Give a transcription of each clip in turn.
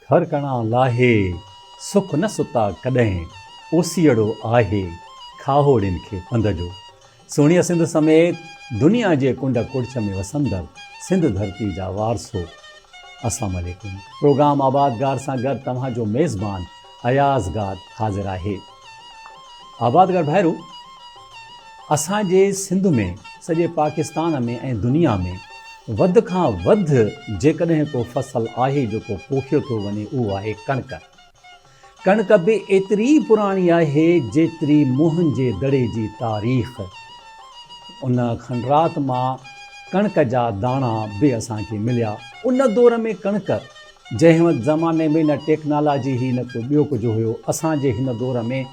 ٿر ڪڻا لاهي، سک نه ستا ڪڏهن، اوسيئڙو آهي، کاهوڙين کي پنڌ جو. سهڻيء سنڌ سميت دنيا جي ڪنڊ ڪڙڇ ۾ وسندڙ سنڌ ڌرتي جا وارثو اسلام عليڪم. پروگرام آبادگار سان گڏ توهان جو ميزبان اياز گاد حاضر آهي. آبادگار ڀائرو! اسان جي سنڌ ۾، سڄي پاڪستان ۾ ۽ دنيا ۾ وڌ کان وڌ جيڪڏهن ڪو فصل آهي جيڪو پوکيو ٿو وڃي اهو آهي ڪڻڪ. ڪڻڪ به ايتري ئي پراڻي آهي جيتري موهن جي دڙي جي تاريخ. ان کنڊرات مان ڪڻڪ جا داڻا به اسان کي مليا. ان دور ۾ ڪڻڪ جنهن وقت زماني ۾ نه ٽيڪنالاجي هئي نه ڪو ٻيو ڪجهه هيو. اسان جي هن دور ۾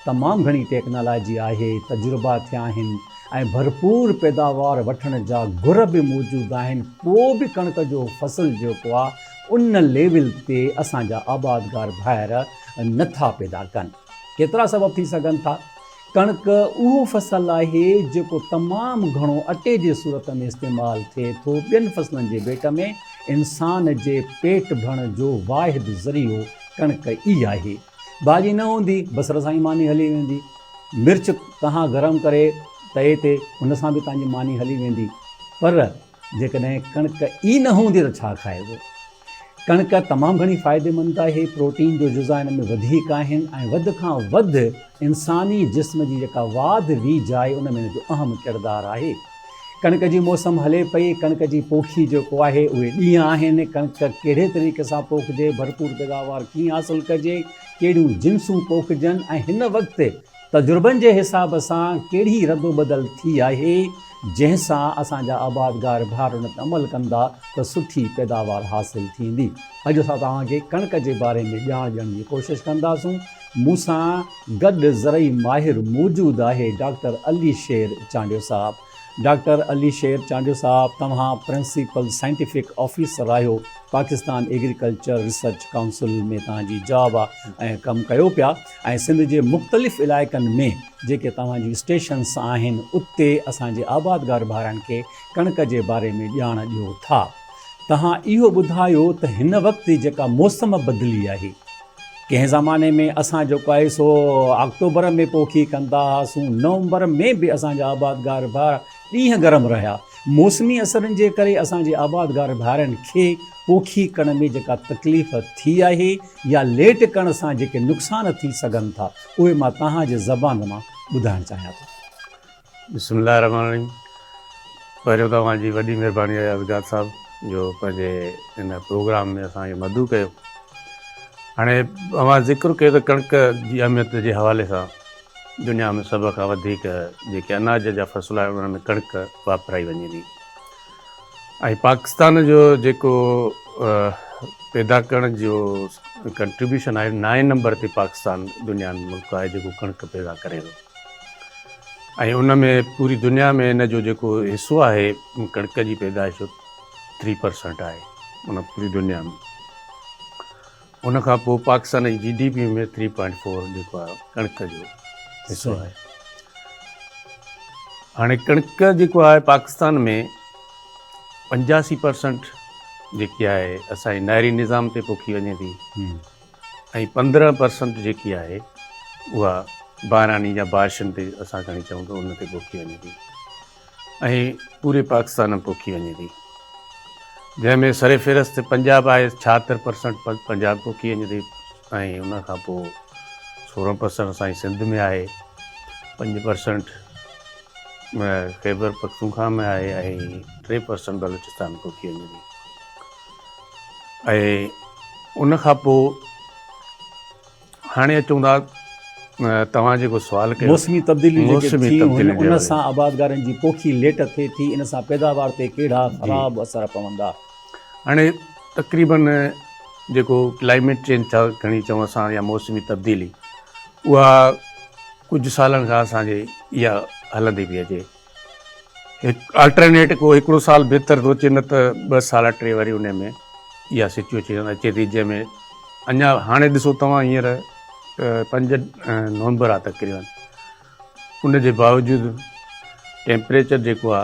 تمام گهڻي ٽيڪنالاجي آهي، تجربا ٿيا آهن ۽ ڀرپور پيداوار وٺڻ جا گر به موجود آهن پوء به ڪڻڪ جو فصل جيڪو آهي ان ليول تي اسان جا آبادگار ڀائر نه ٿا پيدا ڪن. ڪيترا سبب ٿي سگهن ٿا. ڪڻڪ اهو فصل آهي جيڪو تمام گهڻو اٽي جي صورت ۾ استعمال ٿئي ٿو، ٻين فصلن جي ڀيٽ ۾ انسان جي پيٽ ڀرڻ جو واحد ذريعو ڪڻڪ ئي آهي. ڀاڄي نه هوندي بصر سان ئي ماني هلي ويندي، مرچ توهان گرم ڪري تئي تي ان سان به توهان جي ماني هلي ويندي پر جيڪڏهن ڪڻڪ ئي نه هوندي ته ڇا کائبو؟ ڪڻڪ تمام گهڻي فائديمند آهي، پروٽين جو جزا ان ۾ وڌيڪ آهن ۽ وڌ کان وڌ انساني جسم جي جيڪا واڌ ويجهه آهي ان ۾ ان جو اهم ڪردار آهي. ڪڻڪ جي موسم هلي پئي، ڪڻڪ جي پوکي جيڪو آهي اهي ڏينهن آهن، ڪڻڪ ڪهڙي طريقي سان پوکجي، ڀرپور پيداوار ڪيئن حاصل ڪجي، ڪهڙيون جنسون پوکجن ۽ هن وقت تجربن جي حساب سان ڪهڙي ردوبدل ٿي آهي، جنهن سان اسان جا آبادگار ڀائر ان تي عمل ڪندا ته سٺي پيداوار حاصل ٿيندي. اڄ اسان توهان کي ڪڻڪ جي باري ۾ ڄاڻ ڏيڻ جي ڪوشش ڪنداسون. مون سان گڏ زرعي ماهر موجود آهي ڊاڪٽر علي شير چانڊيو صاحب. ڊاڪٽر علي شير چانڊيو صاحب توهان پرنسپل سائنٽيفڪ آفيسر آهيو پاڪستان ايگريڪلچر ريسرچ ڪائونسل ۾ توهان جي جاب آ ۽ ڪم ڪيو پيا. ۽ سنڌ جي مختلف علائقن ۾ جيڪي توهان جون اسٽيشنس آهن اتي اسان جي آبادگار ڀائرن کي ڪڻڪ جي باري ۾ ڄاڻ ڏيو ٿا. توهان اهو ٻڌايو ته هن وقت جيڪا موسم بدلي آهي ڪنهن زماني ۾ اسان جيڪو آهي سو آڪٽوبر ۾ پوکي ڪندا هئاسون نومبر ۾ به اسان جا آبادگار ڀائر ڏينهن گرم رهيا موسمي اثرن جي ڪري اسان جي آبادگار ڀائرن کي پوکي ڪرڻ ۾ جيڪا تڪليف ٿي آهي يا ليٽ ڪرڻ سان جيڪي نقصان ٿي سگهن ٿا اهي مان توهان جي زبان مان ٻڌائڻ چاهيان ٿو. بسم الله الرحمٰن الرحيم پهريون ته اوهان جي وڏي مهرباني آهي ازگار صاحب جو پنهنجي هن پروگرام ۾ اسان کي مدعو ڪيو. هاڻي اوهان ذڪر ڪيو ته ڪڻڪ جي اهميت جي حوالي سان دنيا ۾ سڀ کان وڌيڪ جيڪي اناج جا فصل آهن انهن ۾ ڪڻڪ واپرائي وڃي ٿي. ۽ پاڪستان جو جيڪو پيدا ڪرڻ جو ڪنٽريبيوشن آهي نائين نمبر تي پاڪستان دنيا ۾ ملڪ آهي جيڪو ڪڻڪ پيدا ڪري ٿو ۽ ان ۾ پوري دنيا ۾ ان جو جيڪو حصو آهي ڪڻڪ جي پيدائش جو ٿري پرسنٽ آهي ان پوري دنيا ۾ ان کان پوء پاڪستان جي G D P ۾ three point four جيڪو آهي ڪڻڪ جو حصو آهي هاڻي ڪڻڪ جيڪو آهي پاڪستان ۾ 85 پرسنٽ جيڪي آهي اسانجي نهري نظام تي پوکي وڃي ٿي ۽ 15 پرسنٽ جيڪي آهي اها باراني يا بارشن تي اسان کڻي چئون ته ان تي پوکي وڃي ٿي ۽ پوري پاڪستان ۾ پوکي وڃي ٿي جنهن ۾ سر فهرست پنجاب آهي 76 پرسنٽ پنجاب پوکي وڃي ٿي ۽ ان کان پوء 16 پرسنٽ اسانجي سنڌ ۾ آهي 5 پرسنٽ خيبر پختونخوا ۾ آهي ۽ 3 پرسنٽ بلوچستان ۾ پوکي وڃي ٿي ۽ ان کان پوء هاڻي اچون ٿا توهان جيڪو سوال ڪيو موسمي تبديليون جيڪي ٿيون هن ان سان آبادگارن جي پوکي ليٽ ٿئي ٿي ان سان پيداوار تي ڪهڙا خراب اثر پوندا؟ هاڻي تقريبن جيڪو ڪلائميٽ چينج ٿا کڻي چئون اسان يا موسمي تبديلي اها ڪجهه سالن کان اسان جي اها هلندي پئي اچي هڪ آلٽرنيٽ ڪو هڪڙو سال بهتر ٿو اچي نه ته ٻه سال ٽي وري ان ۾ اها سچوئيشن اچي ٿي جنهن ۾ اڃا هاڻي ڏسو توهان هينئر 5 نومبر آ تقريبن ان جي باوجود ٽيمپريچر جيڪو آ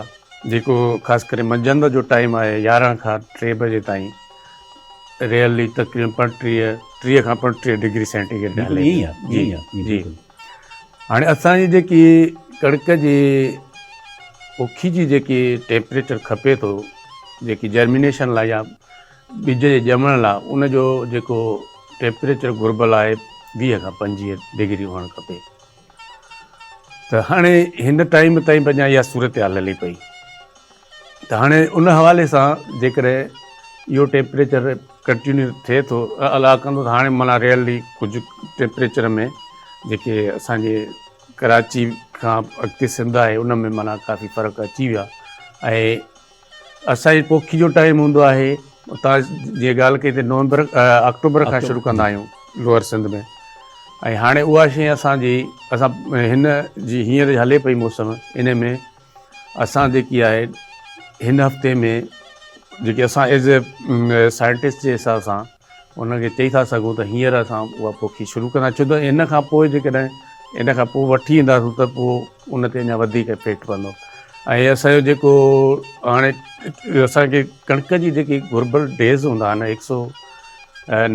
جيڪو خاص ڪري منجهند جو ٽائيم آهي 11 کان 3 بجي تائين ريئرلي تقريبن 35، 30 کان 35 ڊگري سينٽي گريڊ هلي جي جي. هاڻي اسان جي جيڪي ڪڻڪ جي پوکي جي جيڪي ٽيمپريچر کپي ٿو جيڪي جرمينيشن لاء يا ٻج جي ڄمڻ لاء ان جو جيڪو ٽيمپريچر گهربل آهي 20 کان 25 ڊگري هئڻ کپي ته هاڻي هن ٽائيم تائين به اڃا اها صورتحال هلي پئي ته هاڻي ان حوالي سان جيڪڏهن اهو ٽيمپريچر ڪنٽينيو ٿئي ٿو الله ڪندو ته هاڻي معنيٰ ريئرلي ڪجهه ٽيمپريچر ۾ جيڪي اسانجي ڪراچي کان اڳتي سنڌ آهي ان ۾ معنيٰ ڪافي فرق اچي ويو آهي ۽ اسانجي پوکي جو ٽائيم هوندو آهي تان جيئن ڳالهه ڪئي ته نومبر آڪٽوبر کان شروع ڪندا آهيون لوئر سنڌ ۾ ۽ هاڻي اها شيء اسانجي اسان هن جي هينئر هلي پئي موسم ان ۾ اسان جيڪي آهي هن هفتي ۾ جيڪي اسان ايز اي سائنٽسٽ جي حساب سان ان کي چئي ٿا سگهون ته هينئر اسان اها پوکي شروع ڪندا ڇو ته ان کان پوء جيڪڏهن ان کان پوء وٺي اينداسون ته پوء ان تي اڃا وڌيڪ افيڪٽ پوندو ۽ اسانجو جيڪو هاڻي اسانکي ڪڻڪ جي جيڪي گهربل ڊيز هوندا آهن هڪ سو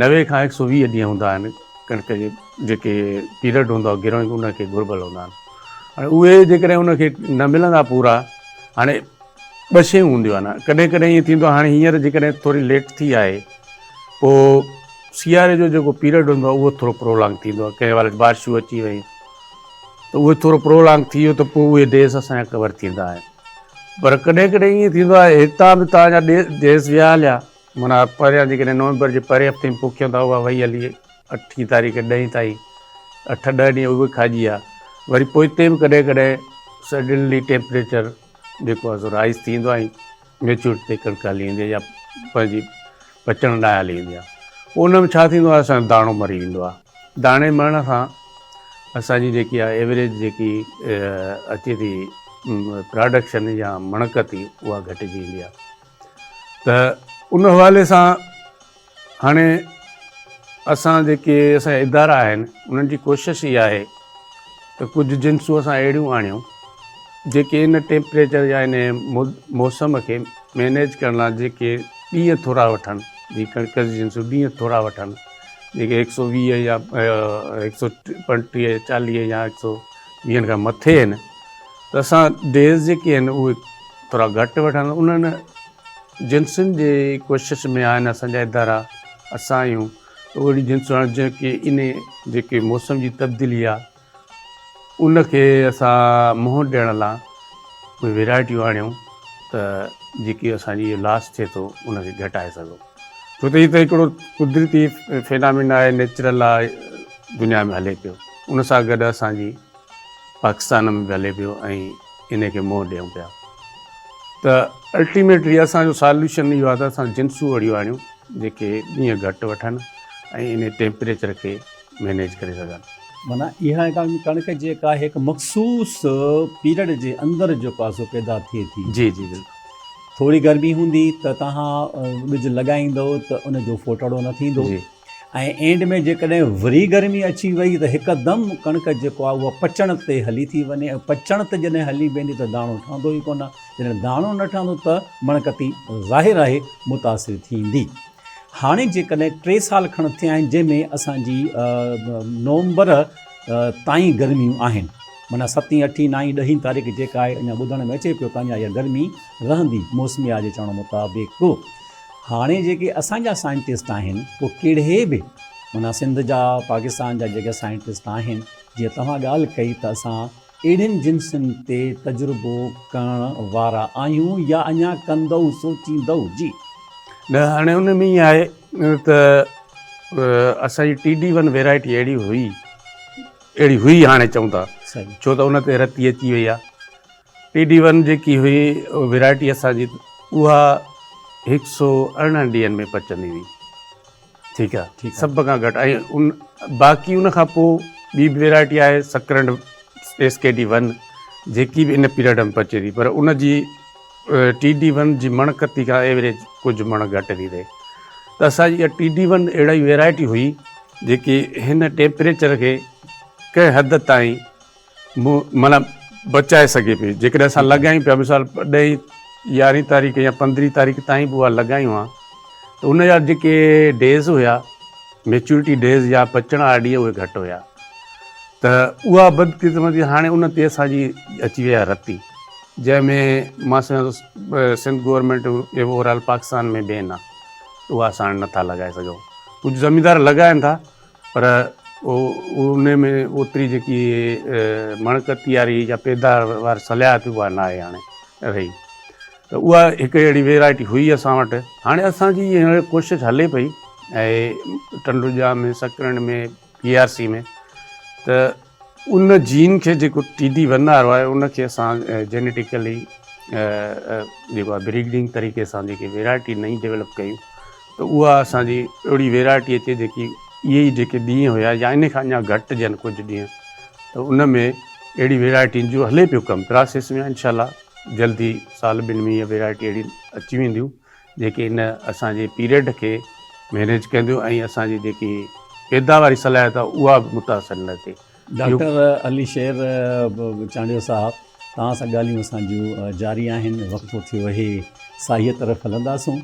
نوي کان هڪ سو ويهه ڏينهن هوندا آهن ڪڻڪ جي جيڪي پيريڊ هوندو آهي گروئنگ ان کي گهربل هوندا آهن هاڻي اهي جيڪڏهن ان کي نه ملندا پورا هاڻي ٻه شيون هونديون آهن ڪڏهن ڪڏهن ائين ٿيندو آهي هاڻي هينئر جيڪڏهن ٿوري ليٽ ٿي آهي پوء سياري جو جيڪو پيريڊ هوندو آهي اهو ٿورو پرولانگ ٿيندو آهي ڪنهن مهل بارشون اچي ويون ته اهو ٿورو پرولانگ ٿي ويو ته پوء اهي ڊيز اسان جا ڪور ٿيندا آهن پر ڪڏهن ڪڏهن ائين ٿيندو آهي هتان به تان جا ڊيز ويا هليا معنيٰ پهريان جيڪڏهن نومبر جي پهرين هفتي ۾ پوکيون ٿا اها وئي هلي اٺين تاريخ ڏهين تائين اٺ ڏهه ڏينهن اهي به کاڄي ويا وري پوئتي به ڪڏهن ڪڏهن سڊنلي ٽيمپريچر جيڪو آهي سو رائز ٿي ويندو آهي ۽ ميچورٽي تي ڪڻڪ هلي ويندي آهي يا پنهنجي پچڻ لاء هلي ويندي آهي پوء ان ۾ ڇا ٿيندو آهي اسان جو داڻو مري ويندو آهي داڻي مرڻ سان اسانجي جيڪي آهي ايوريج جيڪي اچي ٿي پراڊڪشن يا مڻڪ ٿي اها گهٽجي ويندي آهي ته ان حوالي سان هاڻي اسان جيڪي اسان جا ادارا آهن انهن جي ڪوشش اها آهي ته ڪجهه جنسون اسان اهڙيون آڻيون جيڪي ان ٽيمپريچر يا ان موسم کي مينيج ڪرڻ لاء جيڪي ڏينهن ٿورا وٺن جي ڪڻڪ جي جنسون ڏينهن ٿورا وٺن جيڪي هڪ سو ويهه يا هڪ سو پنٽيهه چاليهه يا هڪ سو ويهن کان مٿي آهن ته اسان ڊيز جيڪي آهن اهي ٿورا گهٽ وٺن انهن جنسن جي ڪوشش ۾ آهن اسان جا ادارا اسان آهيون ته اهڙي جنسون آڻيون جيڪي ان جيڪي موسم جي تبديلي آهي ان کي اسان منهن ڏيڻ لاء اهي ويرائٽيون آڻيون ته جيڪي اسان جي لاس ٿئي ٿو ان کي گهٽائي سگهون ڇو ته هي ته هڪڙو قدرتي فينامينا آهي نيچرل آهي دنيا ۾ هلي پيو ان سان گڏ اسان جي پاڪستان ۾ به هلي پيو ۽ ان کي منهن ڏيون پيا ته الٽيميٽلي اسان جو ساليوشن اهو آهي ته اسان جنسون اهڙيون آڻيون جيڪي ڏينهن گهٽ وٺن ۽ ان ٽيمپريچر کي مينيج ڪري سگهن. معنيٰ اها ڪڻڪ جيڪا هڪ مخصوص پيريڊ جي اندر جيڪو آهي سو پيدا ٿئي ٿي. جي جي بلڪل. ٿوري گرمي هوندي ته توهان ٻج لڳائيندؤ ته ان جو ڦوٽهڙو نه ٿيندو. جي. ۽ اينڊ ۾ جيڪڏهن وري گرمي اچي وئي ته هڪدم ڪڻڪ جيڪو آهي اها پچڻ تي هلي ٿي وڃي ۽ پچڻ تي جڏهن هلي ويندي ته داڻو ٺهندو ئي ڪونه، جڏهن داڻو نه ٺهندو ته مڻڪتي ظاهر آهي متاثر ٿيندي. هاڻي جيڪڏهن ٽي سال کڻ ٿيا آهن جنهن ۾ اسان جي نومبر تائين گرميون آهن معنيٰ ستين اٺين نائين ڏهين تاريخ جيڪا آهي اڃا ٻڌڻ ۾ اچي پيو ته اڃا اها گرمي رهندي موسميات جي چوڻ مطابق. هاڻي جيڪي اسان جا سائنٽسٽ آهن پوء ڪهڙي به معنيٰ سنڌ جا پاڪستان جا جيڪي سائنٽسٽ آهن جيئن توهان ڳالهه ڪئي ته اسان اهڙين جنسن تي تجربو ڪرڻ وارا آهيون يا اڃا ڪندؤ سوچيندؤ جي. نه هاڻي ان ۾ ائين آهي ته اسان جي ٽي ڊي ون ويرائٽي اهڙي هئي اهڙي هئي هاڻي چئون ٿا ڇو ته ان تي رتي اچي وئي آهي ٽي ڊي ون جيڪي هئي ويرائٽي اسان جي اها هڪ سو ارڙهن ڏينهن ۾ پچندي هئي ٺيڪ آهي سڀ کان گهٽ ۽ ان باقي ان کان پوء ٻي به ويرائٽي آهي Sakrand S K D one جيڪي به ان پيريڊ ۾ پچي ٿي پر ان جي ٽي ڊي ون جي مڻ ڪتي کان ايوريج ڪجهه مڻ گهٽ ٿي ٿئي ته اسان جي اها ٽي ڊي ون اهڙا ئي ويرائٽي هئي جيڪي هن ٽيمپريچر کي ڪنهن حد تائين معنيٰ بچائي سگهي پئي جيڪڏهن اسان لڳايون پيا مثال ڏهين يارهين تاريخ يا پندرهين تاريخ تائين به اها لڳايون ها ته ان جا جيڪي ڊيز هيا ميچورٽي ڊيز يا پچڻ وارا ڏينهن اهي گهٽ هيا ته اها بدقسمتي هاڻي ان تي اسان جي اچي وئي آهي رتي جنهن ۾ مان سمجهان ٿو Sindh government over all Pakistan ۾ بين آهي اها اسان هاڻي نٿا لڳائي سگهون ڪجهه زميندار لڳائن ٿا پر ان ۾ اوتري جيڪي مڻڪتي واري يا پيداوار صلاحيت اها ناهي هاڻي رهي ته اها هڪ اهڙي ويرائٽي هئي اسان وٽ. هاڻي اسان جي هينئر ڪوشش هلي پئي ۽ Tando Jam ۾ Sakrand ۾ P R C ۾ ته ان جين کي جيڪو ٽي ڊي ون وارو آهي ان کي اسان جينيٽيڪلي جيڪو آهي بريڊنگ طريقي سان جيڪي ويرائٽي نئين ڊيولپ ڪيون ته اها اسان جي اهڙي ويرائٽي اچي جيڪي اهي ئي جيڪي ڏينهن هيا يا ان کان اڃا گهٽ جن ڪجهه ڏينهن ته ان ۾ اهڙي ويرائٽين جو هلي پيو ڪم پراسيس ۾ انشاء الله جلد ئي سال ٻن ۾ اهي ويرائٽي اهڙي اچي وينديون جيڪي ان اسان جي پيريڊ کي مينيج ڪنديون ۽ اسان جي جيڪي پيداواري صلاحيت آهي اها به متاثر نه ٿئي. ڊاڪٽر علي شير چانڊيو صاحب توهان سان ڳالهيون اسان جون جاري آهن وقفو ٿيو اهي ساهيء طرف هلنداسون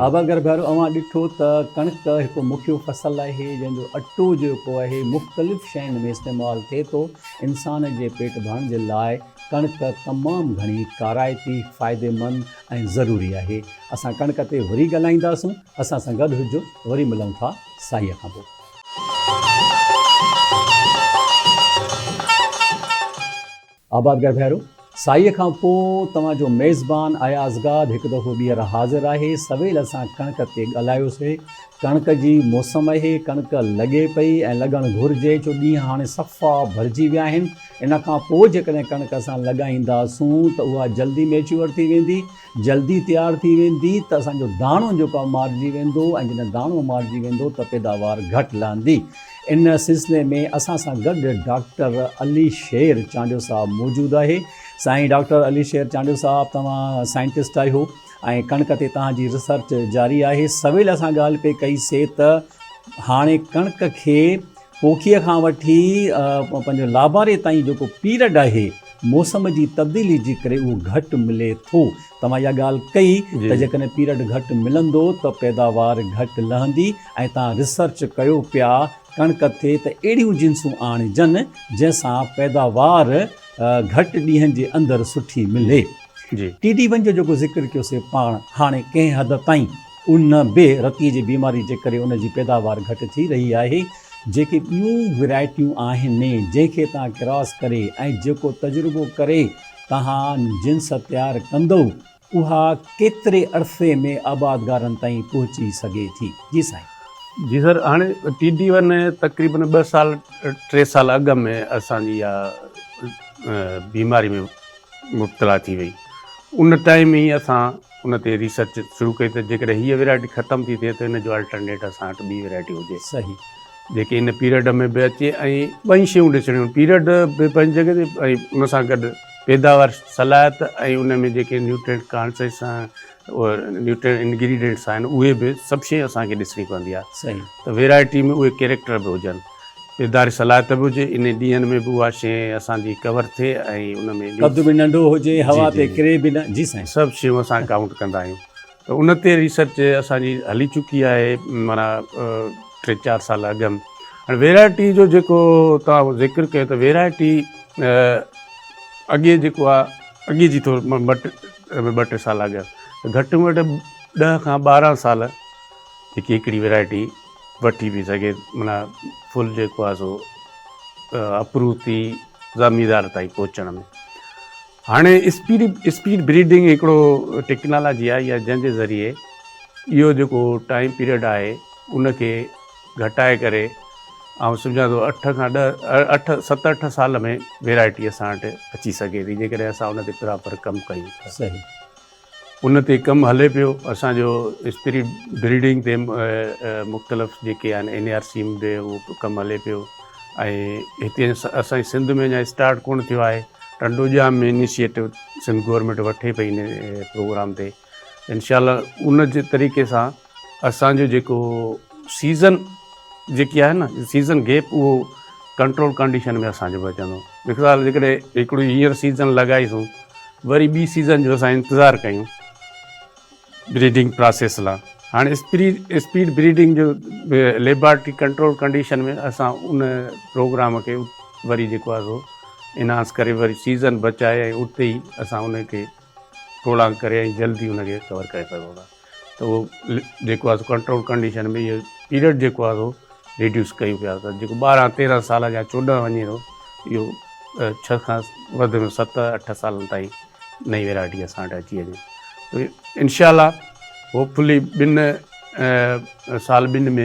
آبادگار ڀائرو اوهان ڏٺو ته ڪڻڪ هڪ مکيو فصل آهي جنهن جو اٽو جيڪو آهي مختلف شين ۾ استعمال ٿئي ٿو انسان جي پيٽ ڀرڻ جي لاء ڪڻڪ تمام گهڻي ڪارائتي فائديمند ۽ ضروري آهي. اسان ڪڻڪ تي وري ڳالهائينداسون. اسان سان گڏ هجو. وري ملون ٿا ساهيء کان پوء. آبادگار ڀائرو! ساهيء کان پوء توهان جو ميزبان اياز گاد هڪ دفعو ٻيهر حاضر آهي. سويل اسان ڪڻڪ تي ڳالهايوسي. ڪڻڪ جي موسم اهي، ڪڻڪ لڳي پئي ۽ لڳڻ گهرجي ڇو ڏينهن هاڻي صفا ڀرجي ويا آهن. ان کان پوء جيڪڏهن ڪڻڪ اسان لڳائينداسون ته اها جلدي ميچوئر ٿي ويندي، جلدي تيار ٿي ويندي ته اسان جو داڻو جيڪو آهي مارجي ويندو ۽ جڏهن داڻو مارجي ويندو ته پيداوار گهٽ لهندي. ان سلسلي ۾ اسان سان گڏ ڊاڪٽر علي شير چانڊيو صاحب موجود آهي. سائين ڊاڪٽر علي شير چانڊيو صاحب توهان سائنٽسٽ آهيو ۽ ڪڻڪ تي توهان جي ريسرچ جاري آهي. سويل اسان ڳالهه پئي ڪئي سي ته هاڻي ڪڻڪ کي پوکيء کان وٺي پنهنجو لاباري تائين جيڪو پيرڊ آهي موسم جي تبديلي جي ڪري اهو گهٽ ملي ٿو. توهان اها ڳالهه ڪئي ته جيڪڏهن پيرڊ گهٽ ملندو ته پيداوار گهٽ لهندي ۽ توهان ريسرچ ڪيو پيا ڪڻڪ تي ته اهڙيون جنسون آڻجن جنهن سان پيداوار گهٽ ڏينهن جي اندر سٺي ملي. ٽي ڊي ون جو جيڪو ذڪر ڪيوسي پاڻ هاڻي ڪنهن حد تائين ان به رتي جي بيماري جي ڪري ان جي پيداوار گهٽ ٿي رهي آهي. جيڪي ٻيون ويرائٽيون آهن جنهن کي توهان ڪراس ڪري ۽ جيڪو تجربو ڪري توهان جنس تيار ڪندؤ اها ڪيتري عرصي ۾ آبادگارن تائين پهچي سگهي ٿي؟ جي سائين. جي سر هاڻي ٽي ڊي ون تقريبن ٻه سال ٽي سال اڳ ۾ اسان جي اها بيماري ۾ مبتلا ٿي وئي ان ٽائيم ئي اسان ان تي ريسرچ شروع ڪئي ته جيڪڏهن هيء ويرائٽي ختم ٿي ٿئي ته ان جو الٽرنيٽ اسان وٽ ٻي ويرائٽي هجي صحيح جيڪي ان پيريڊ ۾ به اچي ۽ ٻئي شيون ڏسڻيون پيريڊ به پنهنجي جڳهه تي ۽ ان سان گڏ پيداوار صلاحيت ۽ ان ۾ جيڪي نيوٽرينٽ ڪانسنس نيوٽرينٽ انگريڊينٽس آهن اهي به سڀ شيء اسان کي ڏسڻي پوندي آهي صحيح ته ويرائٽي ۾ اهي ڪيريڪٽر به هجن پيداري صلاحيت به هجي انهي ڏينهن ۾ به اها شيء اسان جي ڪور ٿئي ۽ ان ۾ قد به ننڍو هجي هوا تي ڪري به نه جي سائين. سڀ شيون اسان ڪائونٽ ڪندا آهيون ته ان تي ريسرچ اسان جي هلي چڪي آهي معنيٰ ٽي چار سال اڳ ۾ هاڻي ويرائٽي جو جيڪو توهان ذڪر ڪيو ته ويرائٽي اڳي جيڪو آهي اڳي جي ٿورو ٻه ٽي سال اڳ ته گهٽ ۾ گهٽ ڏهه کان ٻارهن سال جيڪي هڪڙي ويرائٽي وٺي به سگهي معنيٰ فل جيڪو آهي سو اپروو ٿي زميندار تائين پهچڻ ۾ هاڻي اسپيڊ اسپيڊ بريڊنگ هڪڙو ٽيڪنالاجي آهي يا جنهن جي ذريعي اهو جيڪو ٽائيم پيريڊ آهي ان کي گهٽائي ڪري آئون سمجهان ٿو اٺ کان ڏهه اٺ ست اٺ سال ۾ ويرائٽي اسان وٽ اچي سگهي ٿي جيڪڏهن اسان ان تي پراپر ڪم ڪيون ته صحيح ان تي ڪم هلي پيو اسان جو اسپريڊ بريڊنگ تي مختلف جيڪي آهن اين اي آر سي ۾ به اهو ڪم هلي پيو ۽ هتي اسان جي سنڌ ۾ اڃا اسٽارٽ ڪونه ٿيو آهي ٽنڊو ڄام ۾ انيشيٽو سنڌ گورنمينٽ وٺي پئي ان پروگرام تي انشاء الله ان جي طريقي سان اسان جو جيڪو سيزن جيڪي آهي نه سيزن گيپ اهو ڪنٽرول ڪنڊيشن ۾ اسان جو بچندو مثال جيڪڏهن هڪڙو هينئر سيزن لڳائيسون وري ٻي سيزن جو اسان انتظار ڪيون بريڊنگ پراسيس لاء هاڻي اسپيڊ بريڊنگ جو ليبارٽري ڪنٽرول ڪنڊيشن ۾ اسان ان پروگرام کي وري جيڪو آهي سو انهانس ڪري وري سيزن بچائي ۽ اتي ئي اسان ان کي پرولانگ ڪري ۽ جلدي ان کي ڪور ڪري سگهون ٿا ته اهو جيڪو آهي سو ڪنٽرول ڪنڊيشن ۾ اهو پيريڊ جيڪو آهي سو ريڊيوس ڪيون پيا ته جيڪو 12 13 سال يا 14 وڃي ٿو اهو 6 کان وڌ ۾ 7 8 سالن تائين نئين ويرائٽي اسان وٽ اچي وڃي ته انشاء الله هوپ فلي ٻن سال ٻن ۾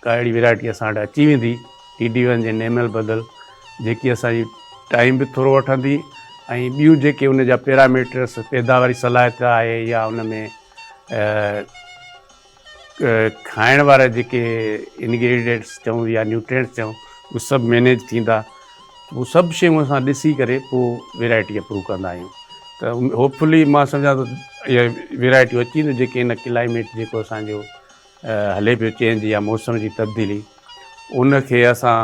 ڪا اهڙي ويرائٽي اسان وٽ اچي ويندي ٽي ڊي ون جي نيمل بدل جيڪي اسان جي ٽائيم به ٿورو وٺندي ۽ ٻيون جيڪي ان جا پيراميٽرس پيداواري صلاحيت آهي يا ان ۾ کائڻ وارا جيڪي انگريڊينٽس چئون يا نيوٽرينٽس چئون اهي سڀ مينيج ٿيندا اهو سڀ شيون اسان ڏسي ڪري پوء ويرائٽي اپروو ڪندا آهيون ته هوپ فلي مان سمجهان ٿو اهي ويرائٽيون اچي وينديون جيڪي هن ڪلائميٽ جيڪو اسانجو هلي پيو چينج يا موسم جي تبديلي ان کي اسان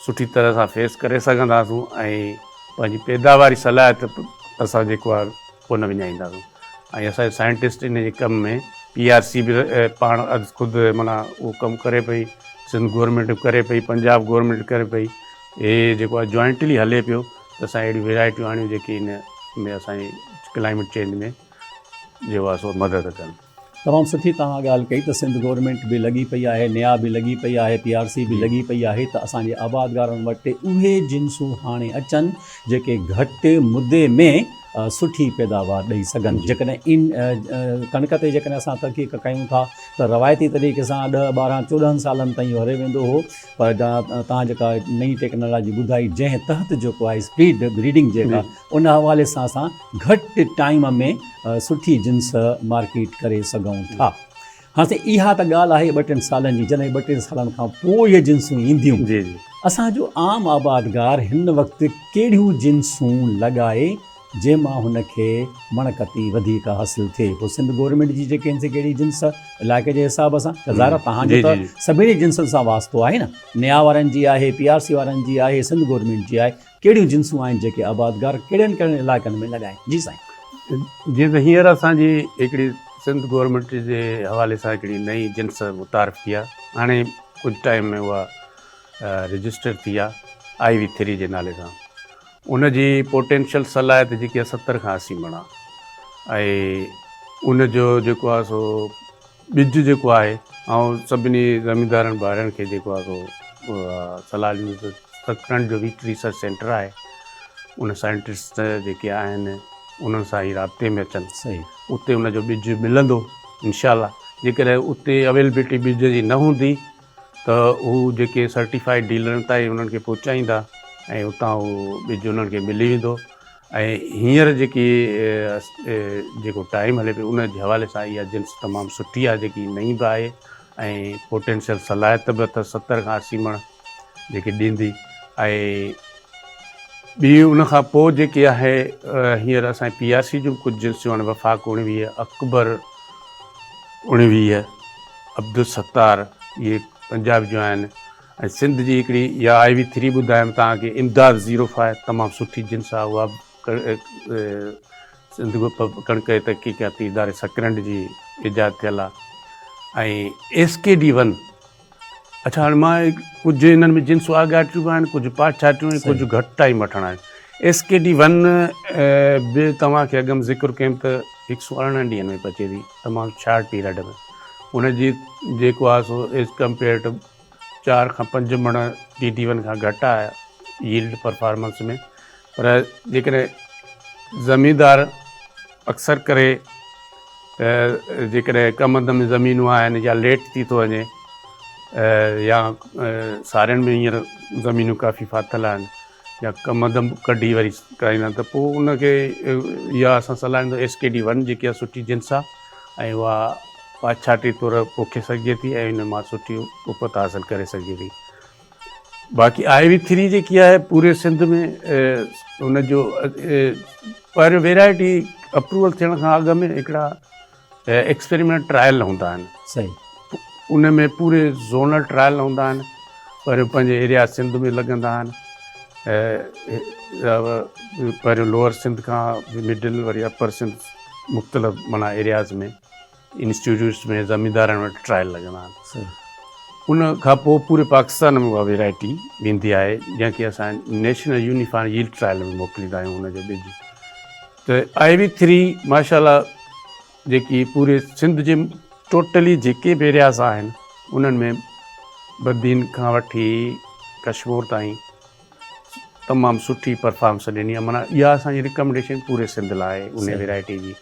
سٺي طرح سان فيس ڪري سگهنداسون ۽ پنهنجي پيداواري صلاحيت اسان جيڪو آهي ڪونه وڃائينداسون ۽ اسان جا سائنٽسٽ ان جي ڪم ۾ پي آر سي به پاڻ از خود معنيٰ اهو ڪم ڪري پئي سنڌ گورنمينٽ به ڪري پئي پنجاب گورنمينٽ به ڪري پئي هي جيڪو آهي جوائنٽلي هلي پيو ته اسان اهڙيون ويرائٽيون آڻيون جيڪي ان ۾ اسان جي ڪلائميٽ چينج ۾ جيڪو آهي سو مدد ڪن. تمام سٺي توهان ڳالهه ڪئي ته سنڌ گورنمينٽ به لڳي پئي آهي، نيا به لڳي پئي آهي، پي آر سي به لڳي پئي آهي ته اسان جي آبادگارن وٽ اهي جنسون هاڻي اچن جيڪي گهٽ مدي ۾ سٺي پيداوار ڏئي سگهن. جيڪڏهن ان ڪڻڪ تي جيڪڏهن اسان تحقيق ڪيون ٿا ته روايتي طريقي سان ڏهه ٻارهن چوڏهن سالن تائين اهو هلي ويندو هو پر توهان جيڪا نئين ٽيڪنالاجي ٻڌائي جنهن تحت جيڪو آهي اسپيڊ بريڊنگ جيڪا ان حوالي سان اسان گهٽ ٽائيم ۾ سٺي جنس مارڪيٽ ڪري سگهون ٿا. هاڻ سائين اها ته ڳالهه آهي ٻه ٽن سالن جي جڏهن ٻه ٽن سالن کان پوء اهي جنسون اينديون. جي جي. اسان جو عام آبادگار هن وقت ڪهڙيون جنسون لڳائي جنهن مان هن کي مڻ ڪتي وڌيڪ حاصل ٿئي پوء سنڌ گورنمينٽ جي جيڪي هن سي ڪهڙي جنس علائقي جي حساب سان ته ظاهر آهي توهان جو ته سڀني جنسن سان واسطو آهي نه نيا وارن جي آهي پي آر سي وارن جي آهي سنڌ گورنمينٽ جي آهي ڪهڙيون جنسون آهن جيڪي آبادگار ڪهڙن ڪهڙن علائقن ۾ لڳائين؟ جي سائين. جيئن ته هينئر اسان جي هڪڙي سنڌ گورنمينٽ جي حوالي سان هڪڙي نئين جنس متعارف ٿي آهي هاڻي ڪجهه ٽائيم ۾ اها رجسٽر ٿي آهي آئي وي ٿري جي نالي سان ان جي پوٽينشل صلاحيت جيڪي آهي 70 کان 80 مڻ آهي ۽ ان جو جيڪو آهي سو ٻج جيڪو آهي آئون سڀني زميندارن ڀائرن کي جيڪو آهي سو صلاح ڏيندس ته سڪرنڊ جو ويٽ ريسرچ سينٽر آهي ان سائنٽسٽ جيڪي آهن انهن سان ئي رابطي ۾ اچن اتي ان جو ٻج ملندو انشاء الله جيڪڏهن اتي اويلبلٽي ٻج جي نه هوندي ته هو جيڪي سرٽيفائيڊ ڊيلرن تائين انهن کي پهچائيندا ۽ اتان اهو ٻج انهن کي ملي ويندو ۽ هينئر جيڪي جيڪو ٽائيم هلي پيو ان جي حوالي سان اها جنس تمام سٺي آهي جيڪي نئين به آهي ۽ پوٽينشل صلاحيت به اٿس 70 کان 80 مڻ جيڪي ڏيندي ۽ ٻي ان کان پوء جيڪي آهي هينئر اسان پي آر سي جون ڪجهه جنسيون آهن وفاق 19 اڪبر 19 عبدالستار اهي پنجاب جون آهن ۽ سنڌ جي هڪڙي اها آء وي ٿري ٻڌايم توهان کي امداد زيرو فائيو تمام سٺي جنس آهي اها به سنڌ ڪڻڪ جي تحقيقاتي اداري سڪرنڊ جي ايجاد ٿيل آهي ۽ ايس ڪي ڊي ون اڇا هاڻي مان ڪجهه انهن ۾ جنسون آڳاٽيون به آهن ڪجهه پاڇاٽيون ۽ ڪجهه گهٽ ٽائيم وٺڻ آهن ايس ڪي ڊي ون به توهان کي اڳم ذڪر ڪيم ته 118 ڏينهن ۾ پچي ٿي تمام شارٽ پيريڊ ۾ ان جي جيڪو آهي سو ايز ڪمپيئر ٽو 4 کان 5 مڻ ڊي ڊي ون کان گهٽ آهي ييلڊ پرفارمنس ۾ پر جيڪڏهن زميندار اڪثر ڪري جيڪڏهن ڪمند ۾ زمينون آهن يا ليٽ ٿي ٿو وڃي يا سارين ۾ هينئر زمينون ڪافي ڦاٿل آهن يا ڪمند ڪڍي وري ڪرائيندا ته پوء ان کي اها اسان صلاح ڏيندو ايس ڪي ڊي ون جيڪي آهي سٺي جنس آهي ۽ اها پاڇاٽي طور پوکي سگهجي ٿي ۽ ان مان سٺي اپت حاصل ڪري سگهجي ٿي باقي آء وي ٿري جيڪي آهي پوري سنڌ ۾ ان جو پهريون ويرائٽي اپروول ٿيڻ کان اڳ ۾ هڪڙا ايڪسپيريمينٽ ٽرائل هوندا آهن صحيح ان ۾ پوري زونل ٽرائل هوندا آهن پهريون پنهنجي ايريا سنڌ ۾ لڳندا آهن پهريون لوئر سنڌ کان مڊل وري اپر سنڌ مختلف معنيٰ ايرياز ۾ انسٽيٽيوٽس ۾ زميندارن وٽ ٽرائل لڳندا آهن. ان کان پوء پوري پاڪستان ۾ اها ويرائٽي ويندي آهي جنهن کي اسان نيشنل يونيفارم ييلڊ ٽرائل ۾ موڪليندا آهيون ان جو ٻج ته آء وي ٿري ماشاء الله جيڪي پوري سنڌ جي ٽوٽلي جيڪي به ايرياز آهن انهن ۾ بدين کان وٺي ڪشمور تائين تمام سٺي پرفارمنس ڏني آهي معنيٰ اها اسان جي رڪمنڊيشن پوري سنڌ لاء آهي ان ويرائٽي جي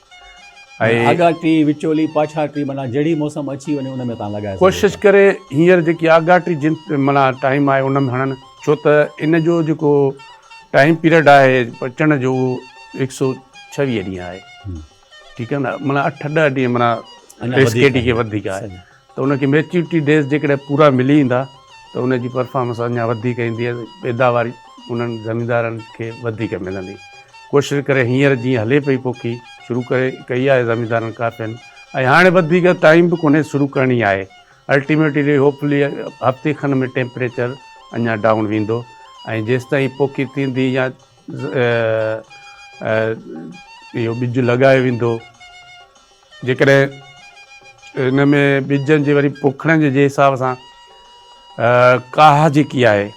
۽ آڳاٽي وچولي پاڇاٽي معنيٰ جهڙي موسم اچي وڃي ان ۾ تان لڳائي سگهو ڪوشش ڪري هينئر جيڪي آڳاٽي جن معنيٰ ٽائيم آهي ان ۾ هڻن ڇو ته ان جو جيڪو ٽائيم پيريڊ آهي پچڻ جو اهو هڪ سو ڇويهه ڏينهن آهي ٺيڪ آهي نه معنيٰ اٺ ڏهه ڏينهن معنيٰ ايس ڪي ٽي کي وڌيڪ آهي ته ان کي ميچورٽي ڊيز جيڪڏهن پورا ملي ايندا ته ان جي پرفارمنس اڃا وڌيڪ ايندي ۽ پيداواري انهن زميندارن کي وڌيڪ ملندي. ڪوشش ڪري هينئر جيئن هلي پئي پوکي شروع ڪري ڪئي آهي زميندارن ڪافين ۽ هاڻي وڌيڪ ٽائيم به ڪونهي شروع ڪرڻي آهي الٽيميٽلي هوپفلي هفتي کن ۾ ٽيمپريچر اڃا ڊائون ويندو ۽ جيستائين پوکي ٿيندي يا اهو ٻج لڳايو ويندو جيڪڏهن ان ۾ ٻجن جي وري پوکڻ جي حساب سان ڪاهه جيڪي آهي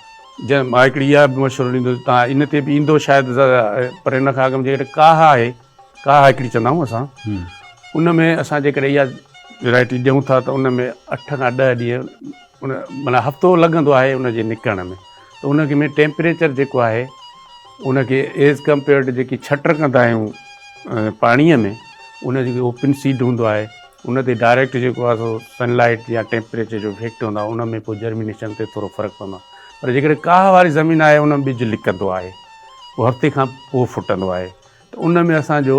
جنهن مان هڪڙي اها به مشورو ڏيندس تان ان تي به ايندو شايد پر ان کان اڳ ۾ جيڪڏهن ڪاهه آهي ڪاهه هڪڙي چوندا آهيون اسان ان ۾ اسان جيڪڏهن اها ورائٽي ڏيون ٿا ته ان ۾ اٺ کان ڏهه ڏينهن ان معنيٰ هفتو لڳندو آهي ان جي نڪرڻ ۾ ته ان ۾ ٽيمپريچر جيڪو آهي ان کي ايز ڪمپيئرڊ جيڪي ڇٽر ڪندا آهيون پاڻيء ۾ ان جيڪو اوپن سيڊ هوندو آهي ان تي ڊائريڪٽ جيڪو آهي سو سن لائيٽ يا ٽيمپريچر جو افيڪٽ هوندو آهي ان ۾ پوء جرمينيشن تي ٿورو فرق پوندو آهي پر جيڪڏهن ڪاهه واري زمين آهي ان ۾ ٻج لڪندو آهي پوء هفتي کان پوء ڦٽندو آهي ته ان ۾ اسان جو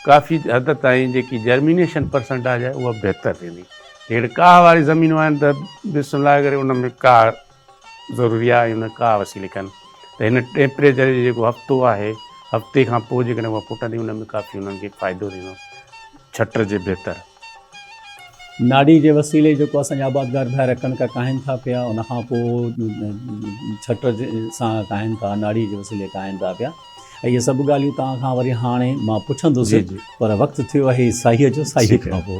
ڪافي حد تائين جيڪي جرمينيشن پرسنٽاج آهي اها بهتر ٿيندي جيڪڏهن ڪاهه واري زمينون آهن ته بسم الله ڪري ان ۾ ڪاهه ضروري آهي ۽ ان ڪا وسيلي ڪن ته هن ٽيمپريچر جي جيڪو هفتو آهي هفتي کان پوء جيڪڏهن اها ڦٽندي ان ۾ ڪافي انهن کي فائدو ٿيندو ڇٽر جي بهتر. ناڙي جي وسيلي جيڪو اسان جا آبادگار ڀائر ڪڻڪ ڪاهين ٿا پيا ان کان پوء ڇٽر سان ڪاهين ٿا ناڙي جي وسيلي ڪاهين ٿا پيا ۽ اهي سڀ ڳالهيون توهان کان وري هاڻي مان پڇندس پر وقت ٿيو آهي ساهيء جو ساهيء کان پوء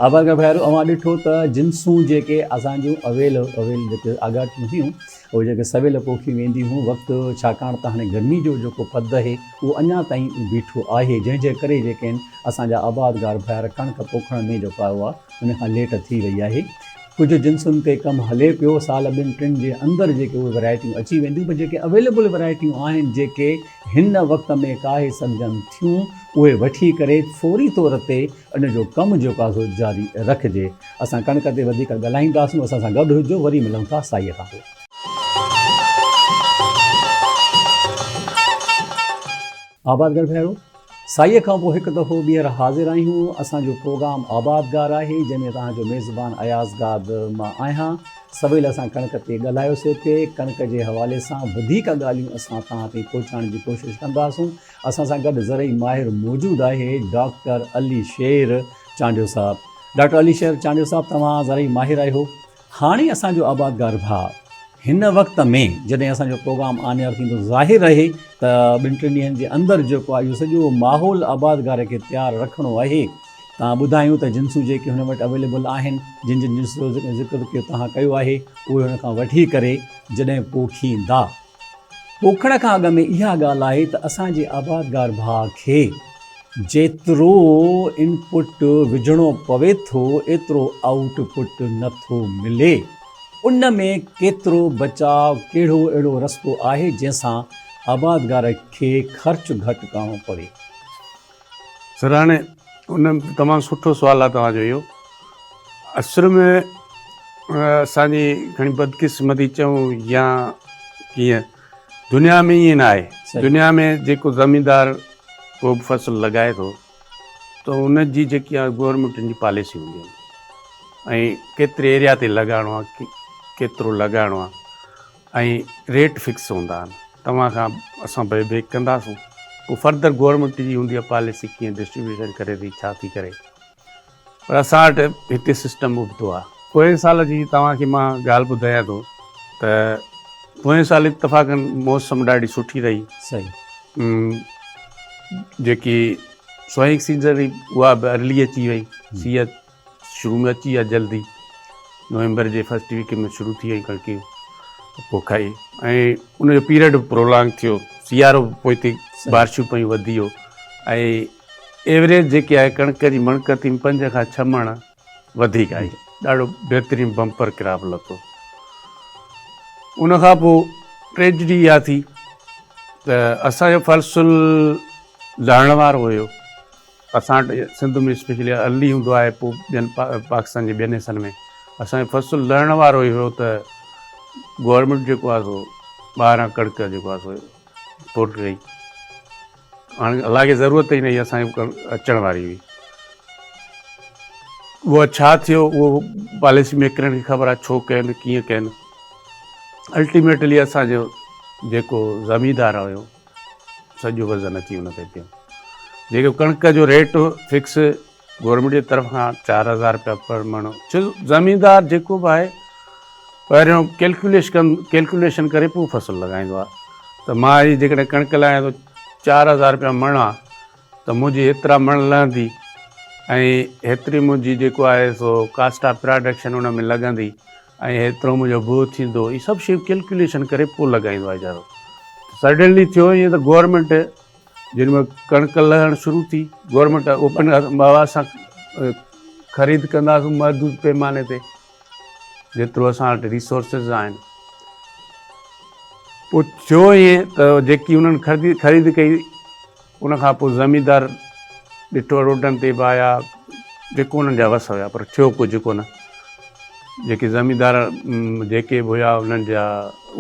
آبادگار ڀائرو اوهان ڏٺو ته جنسون جيڪي اسان جون اويل اويل جيڪي آڳاٽيون هيون اهي جيڪي سويل پوکيون وينديون هيون وقت ڇاڪاڻ ته هاڻي گرمي جو جيڪو پد آهي اهو اڃا تائين بيٺو آهي جنهن جي ڪري جيڪي آهن اسان جا آبادگار ڀائر ڪڻڪ پوکڻ ۾ جيڪو آهي اها ان کان ليٽ ٿي وئي آهي. ڪجهه جنسن تي ڪم هلي پيو، سال ٻن ٽن جي اندر جيڪي اهي ورائٽيون اچي وينديون پر جيڪي اويليبل ورائٽيون آهن جيڪي هن وقت ۾ ڪاهي سگهجن ٿيون اهي وٺي ڪري فوري طور تي ان جو ڪم جيڪو آهي سو جاري رکجي. اسان ڪڻڪ تي وڌيڪ ڳالهائينداسون اسان سان گڏ هجو وري ملون ٿا سائيء کان پوء. آبادگار ڀيرو سائيء کان پوء هڪ دفعو ٻيهر حاضر آهيون. اسان جو پروگرام آبادگار آهي، جنهن ۾ توهان جو ميزبان اياز گاد مان آهيان. سويل اسان ڪڻڪ تي ڳالهايوسي پئي. ڪڻڪ جي حوالي سان وڌيڪ ڳالهيون اسان توهان تائين پهچائڻ جي ڪوشش ڪنداسون. اسان سان گڏ زرعي ماهر موجود آهي ڊاڪٽر علي شير چانڊيو صاحب. ڊاڪٽر علي شير چانڊيو صاحب توهان زرعي ماهر آهيو. هاڻي اسان جو آبادگار ڀاء هن وقت ۾ جڏهن اسان جو پروگرام آن ايئر ٿيندو ظاهر رهي ته ٻن ٽن ڏينهن جي اندر جيڪو آهي اهو سڄو ماحول آبادگار کي تيار رکڻو آهي تان ٻڌايون ته جنسون جيڪي هن وٽ اويليبل آهن جن جن جنس جو ذڪر ڪيو توهان ڪيو آهي اهي هن کان وٺي ڪري جڏهن پوکيندا پوکڻ کان اڳ ۾ اها ڳالهه آهي ته اسان جي آبادگار ڀاء کي جيترو ان پٽ وجهڻو پوي ٿو ايترو آئوٽ پٽ نه ٿو ملي. ان ۾ ڪيترو بچاء ڪهڙو اهڙو رستو آهي جنهن سان آبادگار کي خرچ گهٽ ڪرڻو پوي. سر هاڻي ان تمام سٺو سوال آهي توهان جو اهو اصل ۾ اسان جي کڻي بدقسمتي چئون يا ڪيئن دنيا ۾ ائين نه آهي دنيا ۾ جيڪو زميندار ڪو به فصل لڳائي ٿو ته ان جي جيڪي آهي گورنمينٽ جي پاليسي هوندي آهي ۽ ڪيتري ايريا تي لڳائڻو آهي ڪيترو لڳائڻو آهي ۽ ريٽ فڪس هوندا آهن توهان کان اسان بي بيڪ ڪنداسون پوء فردر گورنمينٽ جي هوندي آهي پاليسي ڪيئن ڊسٽريبيوشن ڪري ٿي ڇا ٿي ڪري پر اسان وٽ هتي سسٽم ابتو آهي. پوئين سال جي توهان کي مان ڳالهه ٻڌايان ٿو ته پوئين سال اتفاقن موسم ڏاڍي سٺي رهي صحيح جيڪي سوئنگ سيزن رهي اها به ارلي اچي وئي سيء. شروع ۾ اچي ويا جلدي نومبر جي فرسٽ ويڪ ۾ شروع ٿي وئي ڪڻڪ پوکائي ۽ ان جو پيريڊ به پرولانگ ٿيو، سيارو به پوئتي بارشون پيون وڌي ويو ۽ ايوريج جيڪي آهي ڪڻڪ جي مڻڪ ٿي 5 کان 6 مڻ وڌيڪ آئي، ڏاڍو بهترين بمپر ڪراپ لٿو. ان کان پوء ٽريجڊي اها ٿي ته اسان جو فصل لهڻ وارو هيو. اسان وٽ سنڌ ۾ اسپيشلي ارلي هوندو آهي پوء ٻين پاڪستان جي ٻين حصن ۾ اسان جو فصل لهڻ وارو ئي هيو ته گورنمينٽ جيڪو آهي سو ٻاهران ڪڻڪ جيڪو آهي سو امپورٽ ڪئي. هاڻي الله کي ضرورت ئي نه هئي اسان جي اچڻ واري هئي. اهو ڇا ٿيو اهو پاليسي ميڪرن کي خبر آهي ڇو ڪين ڪيئن ڪين. الٽيميٽلي اسان جو جيڪو زميندار هيو سڄو وزن اچي ان تي پيو. جيڪو ڪڻڪ جو ريٽ فڪس گورنمينٽ جي طرف کان 4000 روپيا پر مڻ، ڇو زميندار جيڪو به آهي پهريون ڪيلڪوليشن ڪري پوء فصل لڳائيندو آهي ته مان هي جيڪڏهن ڪڻڪ لاهيان ٿو 4000 روپيا مڻ آهي ته منهنجي هيترا مڻ لهندي ۽ هيتري منهنجي جيڪو آهي سو ڪاسٽ آف پراڊڪشن ان ۾ لڳندي ۽ هيترو منهنجو بوء ٿيندو، هي سڀ شيون ڪيلڪوليشن ڪري پوء لڳائيندو آهي ويچارو. سڊنلي ٿيو ائين ته گورنمينٽ جن ۾ ڪڻڪ لهڻ شروع ٿي، گورنمينٽ اوپن آواز سان خريد ڪنداسون محدود پيماني تي جيترو اسان وٽ ريسورسز آهن. پوء ٿيو ائين ته جيڪي انهن خريد ڪئي ان کان پوء زميندار ڏٺو روڊن تي به آيا جيڪو انهن جا وس هيا پر ٿيو ڪجهه ڪونه. جيڪي زميندار جيڪي به هيا انهن جا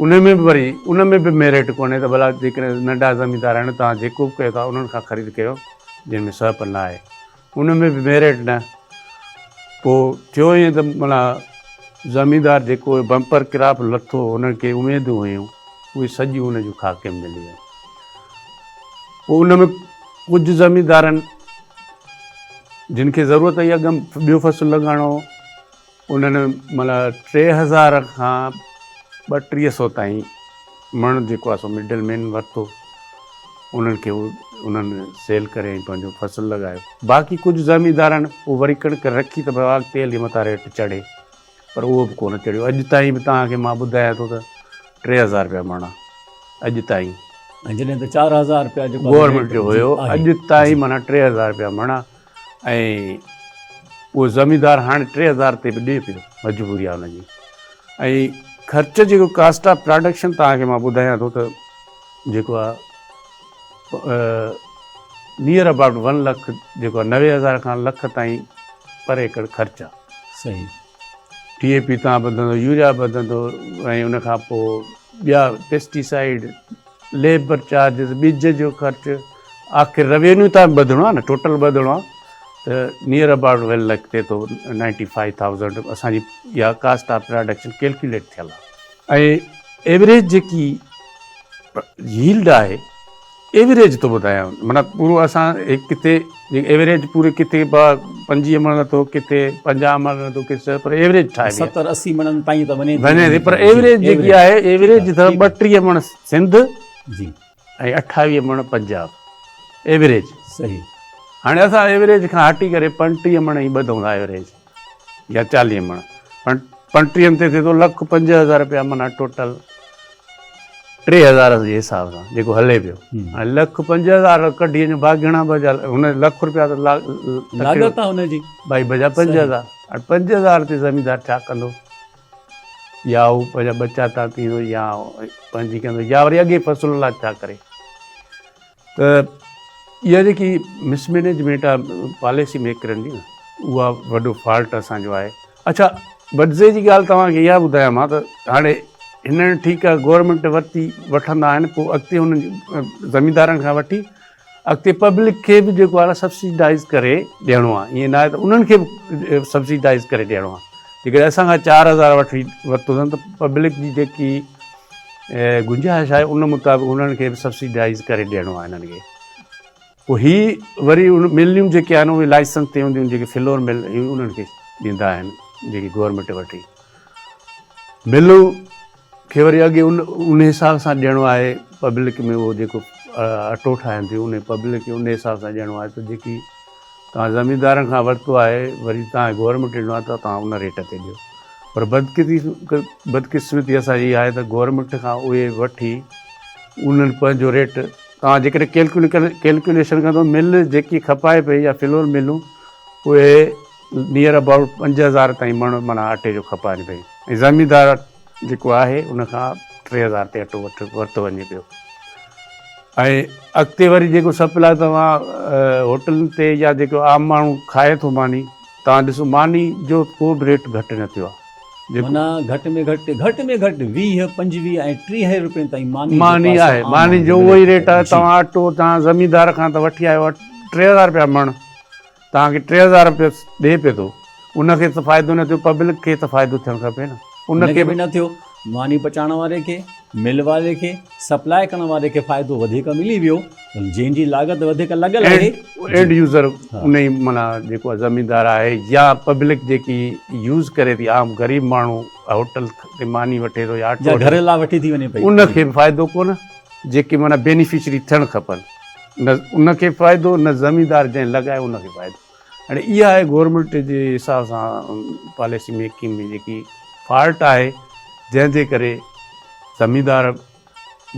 ان ۾ به وري ان ۾ به ميرٽ ڪونهي ته ڀلا جيڪڏهن ننڍا زميندار آهن توهان جيڪو به ڪيو ٿا انهن کان خريد ڪيو جن ۾ سهپ نه آهي ان ۾ به ميرٽ نه. پوء ٿيو ائين ته معنيٰ زميندار جيڪو بمپر ڪراپ لٿو انهن کي اميدون هيون اهي سڄيون ان جون خاڪي ۾ ملي ويون. پوء ان ۾ ڪجهه زميندارن جن کي ضرورت هئي اڳ ٻيو فصل لڳائڻو هو انهن معنيٰ 3000 کان 3200 تائين مڻ جيڪو آهي سو مڊل مين ورتو انهن کي انهن سيل ڪري ۽ پنهنجو فصل لڳايو. باقي ڪجهه زميندارن پوء وري ڪڻڪ رکي ته ڀلا اڳتي هلي متان ريٽ چڙهي پر اهو به ڪونه چڙهيو. اڄ تائين به توهان کي مان ٻڌايان ٿو ته 3000 رپيا مڻ آهي اڄ تائين. ۽ جڏهن ته 4000 رپيا جيڪو گورنمينٽ جو هيو اڄ تائين معنيٰ 3000 رپيا مڻ آهي ۽ اهو زميندار هاڻي 3000 تي به ڏئي پيو مجبوري آهي ان جي ۽ خرچ جيڪو ڪاسٽ آف پراڊڪشن توهان کي مان ٻڌايان ٿو ته جيڪو آهي نيئر ابائوٽ 1 لک جيڪو آهي 90,000 کان لک تائين پر ايڪڙ خرچ آهي. صحيح. ڊي اي پي تان ٻڌندو، يوريا ٻڌندو ۽ ان کان پوء ٻيا پيسٽيسائيڊ، ليبر چارجز، ٻج جو خرچ، آخر روينيو تان به ٻڌڻو آهي نه، ٽوٽل ٻڌڻو آهي ته نيئر ابائوٽ 1 لک ٿئي ٿو، 95,000 اسان جي اها ڪاسٽ آف پراڊڪشن ڪيلڪيوليٽ ٿيل آهي ۽ ايوريج جيڪي ييلڊ آهي ايوريج ٿو ٻڌايان معنيٰ پورو اسان ڪٿي ايوريج پوري ڪٿي 25 مڻ لٿو ڪٿي 50 مڻ لٿو ڪٿي پر ايوريج ٺاهبي 70 80 مڻن تائين ته وڃي وڃي ٿي پر ايوريج جيڪي آهي ايوريج اٿو 32 مڻ سنڌ جي ۽ 28 مڻ پنجاب ايوريج صحيح هاڻي اسان ايوريج کان هٽي ڪري 35 مڻ ئي ٻڌون ٿا ايوريج يا 40 مڻ پنٽيهن تي ٿئي ٿو لک 5000 روپيا معنيٰ ٽوٽل 3000 جي حساب سان جيڪو هلي پيو هاڻي لک 5000 ڪڍي وڃو باقي گهڻا بچا هن لک روپيا ته لاڳت آهي هن جي ڀائي بچا 5000 هاڻي 5000 تي زميندار ڇا ڪندو يا هو پنهنجا ٻچا تان ٿيندو يا پنهنجي ڪندو يا وري اڳي فصل لاء ڇا ڪري ته اها جيڪي مس مينيجمينٽ آهي پاليسي ميڪرن جي نه اها وڏو فالٽ اسان جو آهي. اڇا بڊزي جي ڳالهه توهان کي اها ٻڌايان مان ته هاڻي هنن ٺيڪ آهي گورنمينٽ ورتي وٺندا آهن پوء اڳتي هنن زميندارن کان وٺي اڳتي پبلڪ کي به جيڪو آهي سبسڊائز ڪري ڏيڻو آهي ائين ناهي ته انهن کي به سبسڊائز ڪري ڏيڻو آهي جيڪڏهن اسان کان 4000 وٺي ورتو اٿن ته پبلڪ جي جيڪي گنجائش آهي ان مطابق انهن کي به سبسڊائز ڪري ڏيڻو آهي انهن کي پوء هي وري ان مليون جيڪي آهن اهي لائسنس تي هونديون جيڪي فلور مل هي انهن کي ڏيندا آهن جيڪي گورنمينٽ وٺي ملون کي وري اڳي ان ان حساب سان ڏيڻو آهي پبلڪ ۾ اهو جيڪو اٽو ٺاهن ٿيون ان پبلڪ کي ان حساب سان ڏيڻو آهي ته جيڪي توهان زميندارن کان ورتو آهي وري توهان کي گورنمينٽ ڏنو آهي ته توهان ان ريٽ تي ڏيو پر بدقسمتي اسان جي اها آهي ته گورنمينٽ کان اهي وٺي انهن پنهنجو ريٽ توهان جيڪڏهن ڪيلڪيوليشن ڪندو مل جيڪي کپائي پئي يا فلور ملون اهي نيئر ابائوٽ 5000 تائين مڻ معنيٰ اٽي جو کپائن پئي ۽ زميندار جيڪو آهي ان کان 3000 تي اٽو وٺ ورتو وڃي پيو ۽ اڳتي وري جيڪو سپلاء توهان هوٽلن تي يا جيڪو عام ماڻهو کائي ٿو ماني توهان ڏسو ماني جو ڪو به ريٽ گهٽ نه ٿيو آهي. معنيٰ گهٽ ۾ گهٽ گهٽ ۾ گهٽ 20، 25 ۽ 30 روپين تائين ماني ماني آهي ماني جو اهو ئي ريٽ آهي توهان اٽو توهان زميندار کان ته وٺي آيو 3000 روپيا مڻ توهان کي 3000 رپيا ڏئي پئي ٿو ان کي ته فائدو نه ٿيو پبلڪ کي ته فائدو ٿيڻ کپي نه ان کي به نه ٿيو ماني پچائڻ واري کي مل واري کي سپلاء ڪرڻ واري کي فائدو وڌيڪ ملي ويو جنهن جي لاڳت وڌيڪ لڳل آهي اينڊ يوزر ان ئي معنيٰ جيڪو زميندار آهي يا پبلڪ جيڪي يوز ڪري ٿي عام غريب ماڻهو هوٽل تي ماني وٺي ٿو يا اٽو گهر لاء وٺي ٿي وڃي پئي ان کي به فائدو ڪونه جيڪي معنيٰ بينيفشري ٿيڻ کپن نه ان کي فائدو نه زميندار جنهن لڳايو ان کي فائدو. هاڻي اها آهي گورنمينٽ جي حساب سان پاليسي ميڪنگ ۾ جيڪي فالٽ آهي جنهن جي ڪري زميندار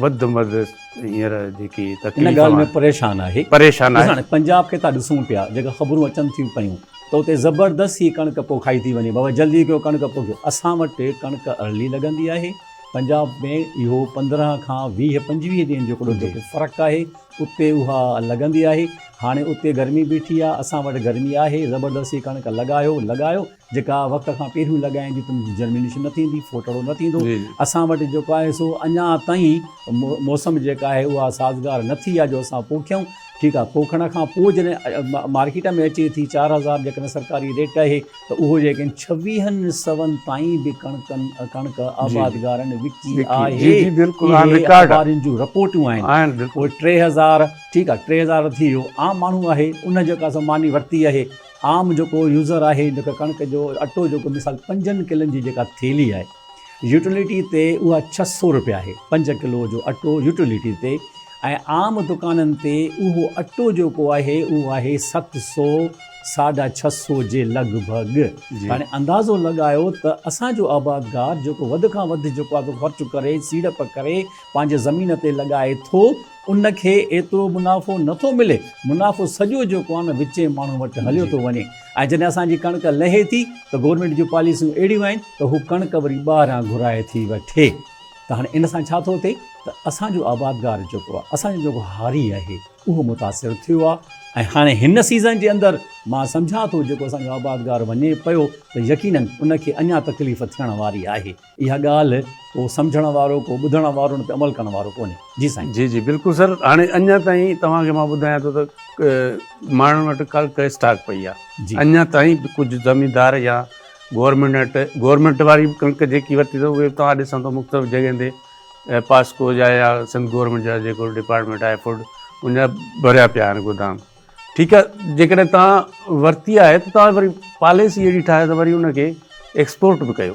وڌ ۾ وڌ هينئر جيڪي تڪليف ان ڳالهه ۾ پريشان آهي پريشان آهي. هاڻي پنجاب کي ٿا ڏسون پيا جيڪا خبرون اچن ٿيون پيون ته اتي زبردست هي ڪڻڪ پوکائي ٿي وڃي بابا جلدي ڪيو ڪڻڪ پوکيو اسان وٽ ڪڻڪ ارلي لڳندي آهي پنجاب ۾ اهو 15 کان 20 25 ڏينهن جو هڪڙو جيڪو فرق آهي اتي اها لڳندي آهي هاڻي اتي گرمي بيٺي آهي اسان وٽ گرمي آهي زبردستي ڪڻڪ لڳايو لڳايو جيڪا وقت کان پهريون لڳائيندي ته ان جي جرمينيشن نه ٿيندي ڦوٽڙو نه ٿيندو اسان وٽ جيڪو آهي سو اڃا تائين موسم جيڪا آهي اها سازگار نه ٿي آهي جو اسان پوکيون ٺيڪ آهي پوکڻ کان پوء جڏهن مارڪيٽ ۾ اچي ٿي 4000 جيڪڏهن سرڪاري ريٽ آهي ته اهو جيڪڏهن ڇويهن سون تائين به ڪڻڪن ڪڻڪ آبادگارن وڪي آهي اهي اخبارن جون رپورٽون آهن پوء 3000 ٺيڪ آهي 3000 ٿي ويو عام ماڻهو آهي ان جيڪا سو ماني ورتي آهي عام جيڪو يوزر آهي جيڪا ڪڻڪ جو اٽو جيڪو مثال 5 ڪلن جي جيڪا ٿيلهي آهي يوٽيلٽي تي اها 600 روپيا آهي 5 ڪلو جو اٽو يوٽيلٽي تي ۽ عام دڪانن تي اهو اٽو جيڪو آهي اهو آهي 700 ساڍا 600 جي لڳ ڀڳ. هاڻي اندازو لڳايو ته اسان جو آبادگار جيڪو وڌ کان وڌ جيڪو آهي خرچ ڪري سيڙپ ڪري پنهنجي زمين تي لڳائي ٿو ان کي ايترو منافعو نه ٿو ملي منافعو سڄو جيڪو آهي نه وچين ماڻهو وٽ هليو ٿو وڃي ۽ جڏهن اسان جي ڪڻڪ لهي ٿي ته گورنمينٽ جون پاليسيون اهڙيون آهن ته هو ڪڻڪ وري ٻاهران گهرائي ٿي وٺي. ته هاڻي ان سان ڇا ٿو ٿئي ته اسان جو آبادگار جيڪو آهي اسان جو جيڪو هاري آهي اهو متاثر ٿيو آهي ۽ هاڻي هن سيزن جي اندر مان سمجهان ٿو جيڪو اسان جو آبادگار وڃي پيو ته يقينن ان کي اڃا تڪليف ٿيڻ واري آهي اها ڳالهه ڪو سمجهڻ وارو ڪو ٻڌڻ وارو ان تي عمل ڪرڻ وارو ڪونهي جي سائين. جي جي بلڪل سر هاڻي اڃا تائين توهان کي مان ٻڌايان ٿو ته ماڻهن وٽ ڪڻڪ اسٽاڪ پئي آهي اڃا تائين به ڪجهه زميندار يا گورنمينٽ گورنمينٽ واري به ڪڻڪ جيڪي ورتي اٿئون اهي به توهان ڏسندو مختلف جڳهين تي پاسڪو جا يا سنڌ گورنمينٽ جا جيڪو ڊپارٽمينٽ آهي فوڊ ان جا ڀريا پيا آهن گودام ٺيڪ آهي جيڪڏهن توهان ورتي آهي ته توهان وري پاليسي اهڙي ٺاهيو ته وري ان کي ايڪسپورٽ به ڪيو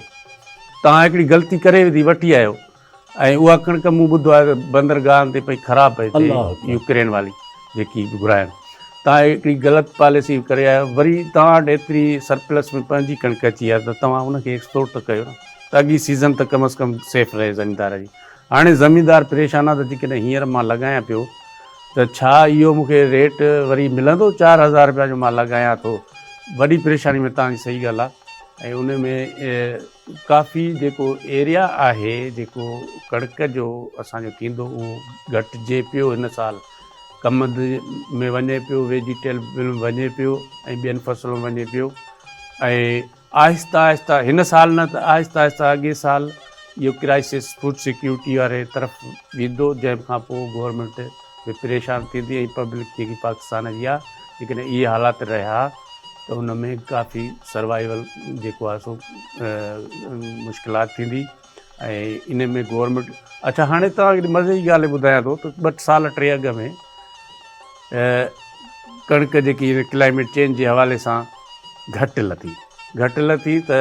توهان هڪڙي غلطي ڪري وڌي وٺي آيو ۽ اها ڪڻڪ مون ٻڌو آهي ته بندرگاهن تي پئي خراب پئي ٿئي يوڪرين واري جيڪي به گهراين توهان هڪڙي غلط پاليسي ڪري آيا وري توهان وٽ ايتري سرپلس ۾ پنهنجي ڪڻڪ اچي آهي ته توهان ان کي ايڪسپورٽ ته ڪيو نه ته اڳي سيزن ته ڪم از ڪم سيف رهي زميندار جي هاڻي زميندار پريشان آهي ته جيڪڏهن هينئر مان لڳايان پيو ته ڇا اهو مون کي ريٽ وري ملندو 4000 رپيا جو مان لڳايان ٿو وڏي پريشاني ۾ توهان جي صحيح ڳالهه آهي ۽ ان ۾ ڪافي جيڪو ايريا آهي جيڪو ڪڻڪ جو اسان جو ٿيندو اهو گهٽجي پيو هن سال ڪمند ۾ وڃي پيو ويجيٽيبل ۾ وڃي پيو ۽ ٻين فصلن ۾ وڃي پيو ۽ آهستي آهستي هن سال نه ته آهستي آهستي اڳي سال اهو ڪرائسس فوڊ سيڪيورٽي واري طرف ويندو جنهن کان پوء گورنمينٽ به پريشان ٿيندي ۽ پبلڪ جيڪي پاڪستان جي آهي جيڪڏهن اهي حالات رهيا ته ان ۾ ڪافي سروائيول جيڪو آهي سو مشڪلات ٿيندي ۽ ان ۾ گورنمينٽ اڇا هاڻي توهان کي مزي جي ڳالهه ٻڌايان ٿو ته ٻه سال ٽي اڳ ۾ ڪڻڪ جيڪي ڪلائميٽ چينج جي حوالي سان گهٽ لٿي گهٽ لٿي ته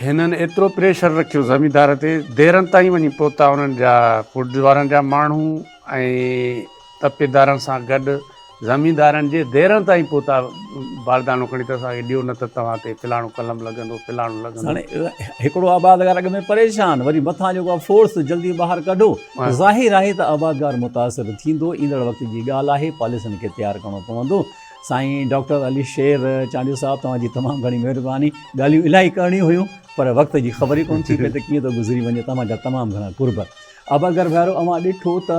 هنن ايترو پريشر رکيو زميندار تي ديرن تائين وڃي پهتا انهن جا فوڊ وارن جا ماڻهو ۽ تپيدارن سان گڏ زميندارن جي ديرن تائين پهتا باردانو کڻي ته اسان کي ڏيو نه ته توهان تي فلاڻو قلم لڳندو فلاڻو لڳندو. هاڻي هڪڙو آبادگار اڳ ۾ پريشان وري مٿان جيڪو آهي فورس جلدي ٻاهر ڪڍو ظاهر آهي ته آبادگار متاثر ٿيندو ايندڙ وقت جي ڳالهه آهي پاليسين کي تيار ڪرڻو پوندو سائين ڊاڪٽر علي شير چانڊيو صاحب توهان جي تمام گهڻي مهرباني ڳالهيون الاهي ڪرڻيون هيون پر وقت جي خبر ئي ڪونه ٿي پئي ته ڪيئن ٿو گذري وڃي توهان جا تمام گهڻا قرب. آبادگار ڀائرو اوهان ڏٺو ته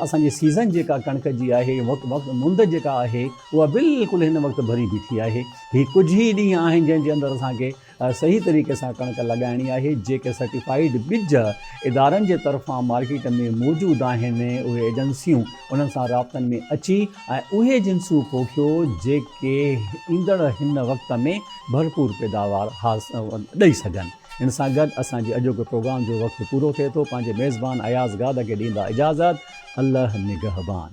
اسان جي سيزن جيڪا ڪڻڪ جي آهي وقت وقت مند جيڪا آهي اها بلڪل هن وقت ڀري بيٺي آهي هي ڪجهه ئي ڏينهن آهن جنهن جي اندر اسان کي صحيح طريقي سان ڪڻڪ لڳائڻي آهي جيڪي سرٽيفائيڊ ٻج ادارن جي طرفان مارڪيٽ ۾ موجود آهن اهي ايجنسيون انهن سان رابطن ۾ اچي ۽ اهي جنسون پوکيو جيڪي ايندڙ هن وقت ۾ ڀرپور پيداوار ڏئي سگهن. ان سان گڏ اسان جي اڄوڪي پروگرام جو وقت پورو ٿئي ٿو. پنهنجي ميزبان اياز گاد کي ڏيندا اجازت. الله نگهبان.